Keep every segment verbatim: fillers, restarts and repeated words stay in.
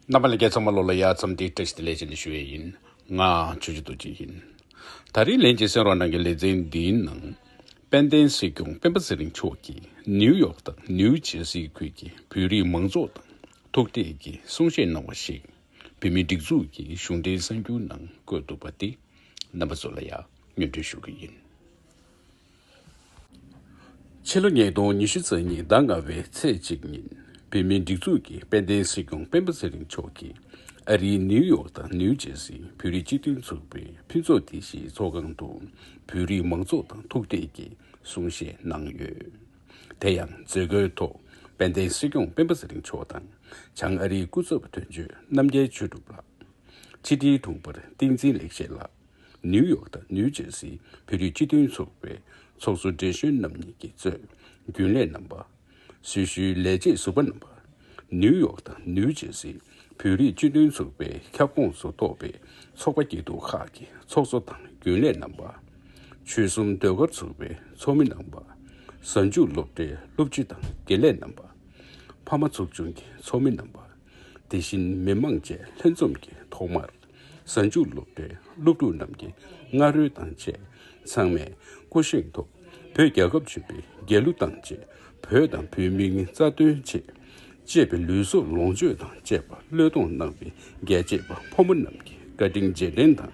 རྣམ་པ་ལྷན་རྒྱས་ཚང་མ་ལོ་ལ་ཡ་འཚམས་འདྲི་བཀྲ་ཤིས་བདེ་ལེགས་ཞེས་ཞུ་ཡས་ཡིན། ང་ཆུ་ཆུ་རྡོ་རྗེ་ཡིན། ད་རིང་ལྷན་རྒྱས་གསན་རོགས་གནང་གི་ལེ་ཚན་འདིའི་ནང་། དཔལ་ལྡན་སྲིད་སྐྱོང་སྤེན་པ་ཚེ་རིང་མཆོག་གིས་ནིའུ་ཡོག་དང་ནིའུ་ཇེར་སི་ཁུལ་གྱི་བོད་རིགས་མང་ཚོགས་དང་ཐུག་འཕྲད་ཀྱིས་གསུང་བཤད་གནང་བ་ཞིག་བོད་མིའི་སྒྲིག་འཛུགས་ཀྱི་གཞུང་འབྲེལ་གསར་འགྱུར་ནང་བཀོད་འདུག་པ་དེ་རྣམ་པ་ཚོ་ལ་ཡང་སྙན་སྒྲོན་ཞུ་གི་ཡིན། ཕྱི་ལོ་ཉིས་སྟོང་ཉི་ཤུ་རྩ་གཉིས་ཟླ་ལྔ་པའི་ཚེས་གཅིག་ཉིན་བོད་མིའི་སྒྲིག་འཛུགས་ཀྱི་དཔལ་ལྡན་སྲིད་སྐྱོང་སྤེན་པ་ཚེ་རིང་མཆོག་གིས་ཨ་རིའི་ནིའུ་ཡོག་དང་ནིའུ་ཇེར་སིའི་བོད་རིགས་སྤྱི་མཐུན་ཚོགས་པའི་ཕུན་ཚོགས་སྡེ་བཞིའི་ཚོགས་ཁང་དུ་བོད་རིགས་མང་ཚོགས་དང་ཐུག་འཕྲད་ཀྱིས་གསུང་བཤད་གནང་ཡོད། དེ་ཡང་མཛད་སྒོའི་ཐོག་དཔལ་ལྡན་སྲིད་སྐྱོང་སྤེན་པ་ཚེ་རིང་མཆོག་དང་། བྱང་ཨ་རིའི་སྐུ་ཚབ་དོན་གཅོད་རྣམ་རྒྱལ་ཆོས་གྲུབ་ལགས། ཕྱི་དྲིལ་དྲུང་འཕར་བསྟན་འཛིན་ལེགས་བཤད་ལགས། ནིའུ་ཡོག་དང་ནིའུ་ཇེར་སིའི་བོད་རིགས་སྤྱི་མཐུན་ཚོགས་པའི་ཚོགས་གཙོ་བགྲེས་གཞོན་རྣམ་གཉིས་ཀྱིས་གཙོས་རྒྱུན་ལས་རྣམ་པ། སྲི་ཞུའི་ལས་བྱེད་ཟུར་པ་རྣམ་པ། ནིའུ་ཡོག་དང་ནིའུ་ཇེར་སིའི་བོད་རིགས་སྤྱི་མཐུན་ཚོགས་པའི་ཁྱབ་ཁོངས་སུ་གཏོགས་པའི་ཚོགས་པ་སྐྱིད་སྡུག་ཁག་གི་ཚོགས་གཙོ་དང་རྒྱུན་ལས་རྣམ་པ། ཆོལ་གསུམ་ཟློས་གར་ཚོགས་པའི་ཚོགས་མི་རྣམ་པ། གཟའ་མཇུག་སློབ་གྲྭའི་སློབ་སྤྱི་དང་དགེ་ལས་རྣམ་པ། ཕ་མ་ཚོགས་ཆུང་གི་ཚོགས་མི་རྣམ་པ། དེ་བཞིན་མི་མང་བཅས་ལྷན་འཛོམས་ཀྱི་ཐོག་མར། གཟའ་མཇུག་སློབ་གྲྭའི་སློབ་ཕྲུག་རྣམས་ཀྱི་རྔ་རོལ་དང་བཅས་ཚང་མས་སྐུ་བཞེངས་ཐོག་བོད་རྒྱལ་ཁབ་ཆེན་པོའི་རྒྱལ་གླུ་དང་བཅས་བོད་དང་བོད་མིའི་རྩ་དོན་ཆེད་གཅེས་པའི་ལུས་སྲོག་ལོངས་སྤྱོད་དང་བཅས་པ་བློས་གཏོང་གནང་བའི་རྒྱལ་གཅེས་པ་ཕོ་མོ་རྣམས་ཀྱི་བཀའ་དྲིན་རྗེས་དྲན་དང་།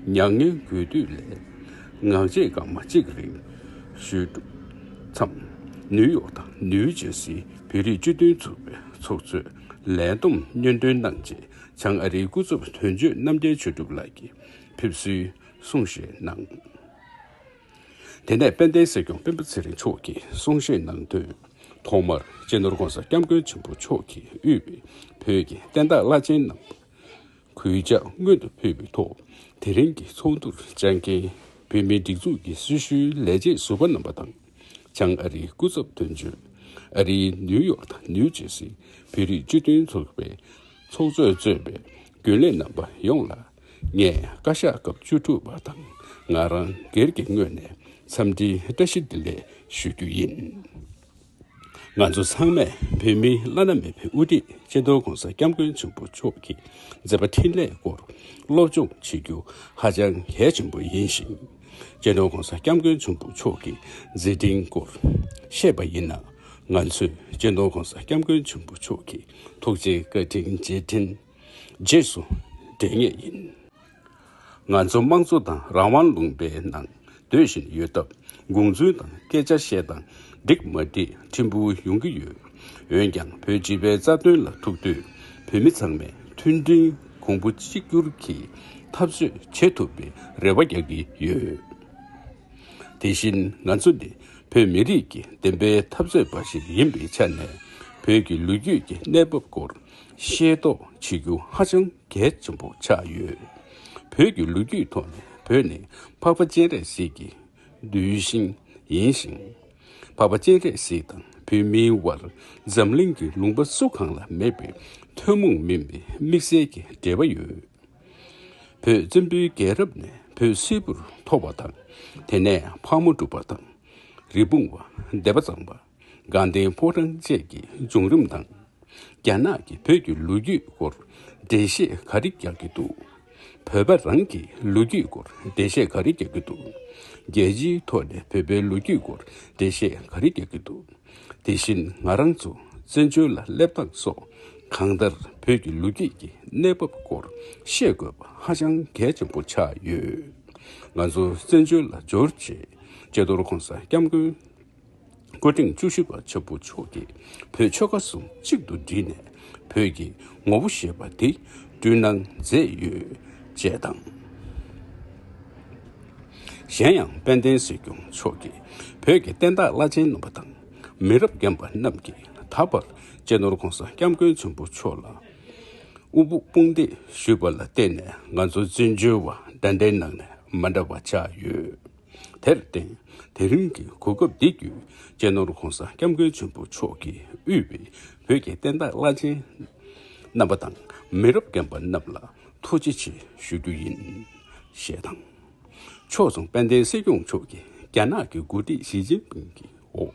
མྱ་ངན་གུས་འདུད་ལས་ངག་བཅད་སྐར་མ་གཅིག་རིང་ཞུས་གྲུབ་མཚམས། ནིའུ་ཡོག་དང་ནིའུ་ཇེར་སིའི་བོད་རིགས་སྤྱི་མཐུན་ཚོགས་པའི་ཚོགས་གཙོས་ལས་བསྡོམས་སྙན་སྒྲོན་གནང་རྗེས། བྱང་ཨ་རིའི་སྐུ་ཚབ་དོན་གཅོད་རྣམ་རྒྱལ་ཆོས་གྲུབ་ལགས་ཀྱིས་ཕེབས་བསུའི་གསུང་བཤད་གནང་། དེ་ནས་དཔལ་ལྡན་སྲིད་སྐྱོང་སྤེན་པ་ཚེ་རིང་མཆོག་གིས་གསུང་བཤད་གནང་དོན། ཐོག་མར་སྤྱི་ནོར་༸གོང་ས་༸སྐྱབས་མགོན་ཆེན་པོ་མཆོག་གིས་དབུས་པའི་བོད་ཀྱི་བསྟན་བདག་བླ་ཆེན་རྣམས་གུས་ཕྱག་སྔོན་དུ་ཕུལ་བའི་ཐོག་དེ་རིང་གི་ཚོགས་འདུར་བཅར་མཁན་བོད་མིའི་སྒྲིག་འཛུགས་ཀྱི་སྲི་ཞུའི་ལས་བྱེད་ཟུར་པ་རྣམ་པ་དང་། བྱང་ཨ་རིའི་སྐུ་ཚབ་དོན་གཅོད། ཨ་རིའི་ནིའུ་ཡོག་དང་ནིའུ་ཇེར་སིའི་བོད་རིགས་སྤྱི་མཐུན་ཚོགས་པའི་ཚོགས་གཙོས་གཙོས་པའི་རྒྱུན་ལས་རྣམ་པ་ཡོངས་ལ། ངས་བཀའ་ཤག་སྐབས་བཅུ་དྲུག་པ་དང་ང་རང་སྒེར་གྱི་ངོས་ནས་འཚམས་འདྲིའི་བཀྲ་ཤིས་བདེ་ལེགས་ཞུ་རྒྱུ་ཡིན། ང་ཚོ་ཚང་མས་བོད་མིའི་བླ་ན་མེད་པའི་དབུ་ཁྲིད་སྤྱི་ནོར་༸གོང་ས་༸སྐྱབས་མགོན་ཆེན་པོ་མཆོག་གི་མཛད་པ་འཕྲིན་ལས་སྐོར་སློབ་སྦྱོང་བྱེད་རྒྱུ་ཧ་ཅང་གལ་ཆེན་པོ་ཡིན་ཞིང་། སྤྱི་ནོར་༸གོང་ས་༸སྐྱབས་མགོན་ཆེན་པོ་མཆོག་གི་མཛད་འཕྲིན་སྐོར་བཤད་པ་ཡིན་ན། ང་ཚོས་སྤྱི་ནོར་༸གོང་ས་༸སྐྱབས་མགོན་ཆེན་པོ་མཆོག་གི་ཐུགས་རྗེ་བཀའ་དྲིན་རྗེས་དྲན་རྗེས་སུ་འདེད་ངེས་ཡིན། ང་ཚོ་དམངས་གཙོ་དང་རང་དབང་ལུང་པའི་ནང་སྡོད་བཞིན་ཡོད་སྟབས། དགོངས་ཚུལ་དང་སྐད་ཆ་བཤད་སྟངས་འགྲིག་མ་འགྲིག་ཕྲན་བུ་ཡོང་གི་ཡོད། འོན་ཀྱང་བོད་སྤྱི་པའི་རྩ་དོན་ལ་ཐུག་དུས། བོད་མི་ཚང་མས་མཐུན་སྒྲིལ་གོང་བུ་གཅིག་གྱུར་གྱི་འཐབ་རྩོད་བྱེད་ཐུབ་པའི་རེ་བ་རྒྱག་གི་ཡོད། དེ་བཞིན་ང་ཚོ་ནི་བོད་མི་རིགས་ཀྱི་བདེན་པའི་འཐབ་རྩོད་པ་ཞིག་ཡིན་པའི་ཆ་ནས། བོད་ཀྱི་ལོ་རྒྱུས་ཀྱི་གནས་བབ་སྐོར་ཤེས་རྟོགས་བྱེད་རྒྱུ་ཧ་ཅང་གལ་ཆེན་པོ་ཆགས་ཡོད། བོད་ཀྱི་ལོ་རྒྱུས་ཐོག་ནས་བོད་ནི་འཕགས་པ་སྤྱན་རས་གཟིགས་ཀྱི་གདུལ་ཞིང་ཡིན་ཞིང་། འཕགས་པ་སྤྱན་རས་གཟིགས་དང་བོད་མིའི་དབར་འཛམ་གླིང་གི་ལུང་པ་སུ་གང་ལ་མེད་པའི་ཐུན་མོང་མིན་པའི་དམིགས་བསལ་གྱི་འབྲེལ་བ་ཡོད། བོད་བཙན་པོའི་རྒྱལ་རབས་ནས་བོད་སིལ་བུར་ཐོར་བ་དང་། དེ་ནས་ཕག་མོ་གྲུ་པ་དང་། རི་བུང་བ། སྡེ་པ་གཙང་པ། དགའ་ལྡན་ཕོ་བྲང་བཅས་ཀྱི་བྱུང་རིམ་དང་། རྒྱ་ནག་གིས་བོད་ཀྱི་ལོ་རྒྱུས་སྐོར་འགྲེལ་བཤད་ག་རེ་རྒྱག་གི་འདུག་བོད་པ་རང་གི་ལོ་རྒྱུས་སྐོར་འགྲེལ་བཤད་ག་རེ་རྒྱག་གི་འདུག་རྒྱལ་སྤྱིའི་ཐོག་ནས་བོད་པའི་ལོ་རྒྱུས་སྐོར་འགྲེལ་བཤད་ག་རེ་རྒྱག་གི་འདུག་དེ་བཞིན་ང་རང་ཚོ་བཙན་བྱོལ་ལ་སླེབས་སྟངས་སོགས། གང་ལྟར་བོད་ཀྱི་ལོ་རྒྱུས་ཀྱི་གནས་བབ་སྐོར་ཤེས་དགོས་པ་ཧ་ཅང་གལ་ཆེན་པོ་ཆགས་ཡོད། ང་ཚོ་བཙན་བྱོལ་ལ་འབྱོར་རྗེས། སྤྱི་ནོར་༸གོང་ས་༸སྐྱབས་མགོན་སྐུ་ཕྲེང་བཅུ་བཞི་པ་ཆེན་པོ་མཆོག་གིས་བོད་ཆོལ་ཁ་གསུམ་གཅིག་ཏུ་བསྒྲིལ་ནས་བོད་ཀྱི་ངོ་བོ་ཞེས་པ་དེ་བསྐྲུན་གནང་མཛད་ཡོད་ཅེས་དང་། གཞན་ཡང་དཔལ་ལྡན་སྲིད་སྐྱོང་མཆོག་གིས་བོད་ཀྱི་བསྟན་བདག་བླ་ཆེན་རྣམ་པ་དང་མི་རབས་རྒན་པ་རྣམས་ཀྱིས་ད་བར་སྤྱི་ནོར་༸གོང་ས་༸སྐྱབས་མགོན་ཆེན་པོ་མཆོག་ལ་དབུ་དཔུང་འདེགས་ཞུས་པ་ལ་བརྟེན་ནས་ང་ཚོ་བཙན་བྱོལ་བ་འདྲ་འདྲའི་ནང་ནས་མ་འདྲ་བ་ཆགས་ཡོད། དེར་བརྟེན་དེ་རིང་གི་གོ་སྐབས་འདི་བརྒྱུད་སྤྱི་ནོར་༸གོང་ས་༸སྐྱབས་མགོན་ཆེན་པོ་མཆོག་གིས་དབུས་པའི་བོད་ཀྱི་བསྟན་བདག་བླ་ཆེན་རྣམ་པ་དང་མི་རབས་རྒན་པ་རྣམས་ལ་ཐུགས་རྗེ་ཆེ་ཞུ་རྒྱུ་ཡིན་ཞེས་དང་། ཕྱོགས་མཚུངས་དཔལ་ལྡན་སྲིད་སྐྱོང་མཆོག་གིས་རྒྱ་ནག་གི་འགོ་ཁྲིད་ཞི་ཅིན་ཕིང་གི་འོག་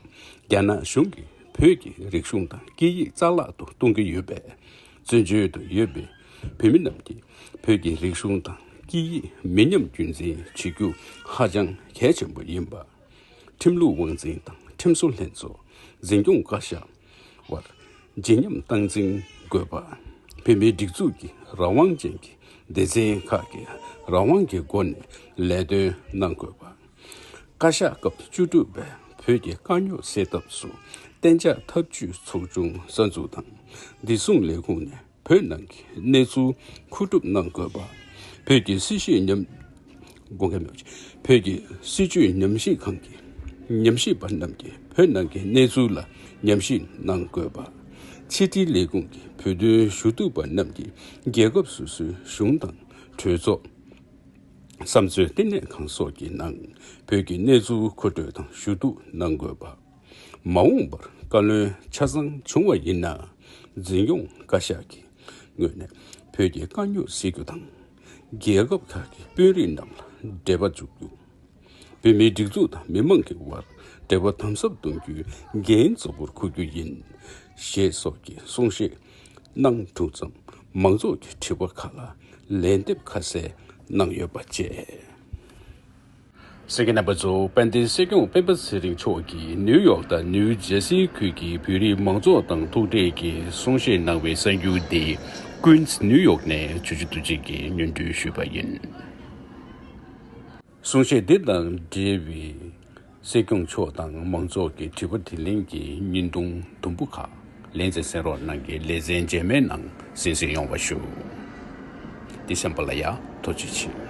རྒྱ་ནག་གཞུང་གིས་བོད་ཀྱི་རིག་གཞུང་དང་སྐད་ཡིག་རྩ་བརླག་ཏུ་གཏོང་གི་ཡོད་པས། བཙན་བྱོལ་དུ་ཡོད་པའི་བོད་མི་རྣམས་ཀྱིས་བོད་ཀྱི་རིག་གཞུང་དང་སྐད་ཡིག་མི་ཉམས་རྒྱུན་འཛིན་བྱེད་རྒྱུ་ཧ་ཅང་གལ་ཆེན་པོ་ཡིན་པ། ཁྲིམས་ལུགས་དབང་འཛིན་དང་ཁྲིམས་བཟོ་ལྷན་ཚོགས། འཛིན་སྐྱོང་བཀའ་ཤག་བར་བརྗིད་ཉམས་སྟངས་འཛིན་དགོས་པ། བོད་མིའི་སྒྲིག་འཛུགས་ཀྱི་རང་དབང་ཅན་གྱི་སྡེ་ཚན་ཁག་གིས་རང་དབང་གི་སྒོ་ནས་ལས་དོན་གནང་དགོས་པ། བཀའ་ཤག་སྐབས་བཅུ་དྲུག་པའི་བོད་ཀྱི་དཀའ་རྙོག་སེལ་ཐབས་སུ་གཏན་འཇགས་ཐབས་ཇུས་ཚོགས་ཆུང་གསར་འཛུགས་དང་། བདེ་སྲུང་ལས་ཁུངས་ནས་བོད་ནང་གི་གནས་ཚུལ་མཁོ་སྒྲུབ་གནང་དགོས་པ། བོད་ཀྱི་སྲིད་བྱུས་ཉམས། དགོངས་འགལ་མེད་པ། བོད་ཀྱི་སྲིད་བྱུས་ཉམས་ཞིབ་ཁང་གི་ཉམས་ཞིབ་པ་རྣམས་ཀྱིས་བོད་ནང་གི་གནས་ཚུལ་ལ་ཉམས་ཞིབ་གནང་དགོས་པ། ཕྱི་དྲིལ་ལས་ཁུངས་ཀྱི་བོད་དོན་ཞུ་གཏུག་པ་རྣམས་ཀྱིས་རྒྱལ་ཁབ་སོ་སོའི་གཞུང་དང་གྲོས་ཚོགས། བསམ་ཚུལ་བསྟི་གནས་ཁང་སོགས་ཀྱི་ནང་བོད་ཀྱི་གནས་ཚུལ་མཁོ་སྤྲོད་དང་ཞུ་གཏུག་གནང་དགོས་པ། མ་འོངས་པར་བཀའ་བློན་ཆ་ཚང་བྱུང་བ་ཡིན་ན། འཛིན་སྐྱོང་བཀའ་ཤག་གི་ངོས་ནས་བོད་ཀྱི་དཀའ་རྙོག་སེལ་རྒྱུ་དང་། རྒྱལ་ཁབ་ཁག་གི་དཔོན་རིགས་རྣམས་ལ་འབྲེལ་བ་འཛུགས་རྒྱུ། བོད་མིའི་སྒྲིག་འཛུགས་དང་མི་མང་གི་དབར་འབྲེལ་བ་དམ་ཟབ་གཏོང་རྒྱུའི་འགན་གཙོ་བོར་འཁུར་རྒྱུ་ཡིན། ཞེས་སོགས་ཀྱི་གསུང་བཤད་གནང་གྲུབ་མཚམས། མང་ཚོགས་ཀྱི་དྲི་བ་ཁག་ལ་ལན་འདེབས་ཁ་གསལ་གནང་ཡོད་པ་བཅས། གསན་མཁན་རྣམ་པ་ཚོ། དཔལ་ལྡན་སྲིད་སྐྱོང་སྤེན་པ་ཚེ་རིང་མཆོག་གིས་ནིའུ་ཡོག་དང་ནིའུ་ཇར་སི་ཁུལ་གྱི་བོད་རིགས་མང་ཚོགས་དང་ཐུག་འཕྲད་ཀྱིས་གསུང་བཤད་གནང་བའི་གསར་འགྱུར་འདི་ཀུན་སི་ནིའུ་ཡོག་ནས་ཇོ་ཇོ་རྡོ་རྗེ་གིས་སྙན་སྒྲོན་ཞུས་པ་ཡིན། གསུང་བཤད་འདི་དང་འབྲེལ་བའི་སྲིད་སྐྱོང་མཆོག་དང་མང་ཚོགས་ཀྱི་དྲི་བ་དྲིས་ལན་གྱི་བརྙན་ཐུང་དུམ་བུ་ཁག་ལེན་ཚེ་གསན་རོགས་གནང་གི་ལེ་ཚན་རྗེས་མའི་ནང་གསན་གཟིགས་ཡོང་བ་ཞུ། འདི་གསན་པ་ལ་ཡང་ཐུགས་རྗེ་ཆེ།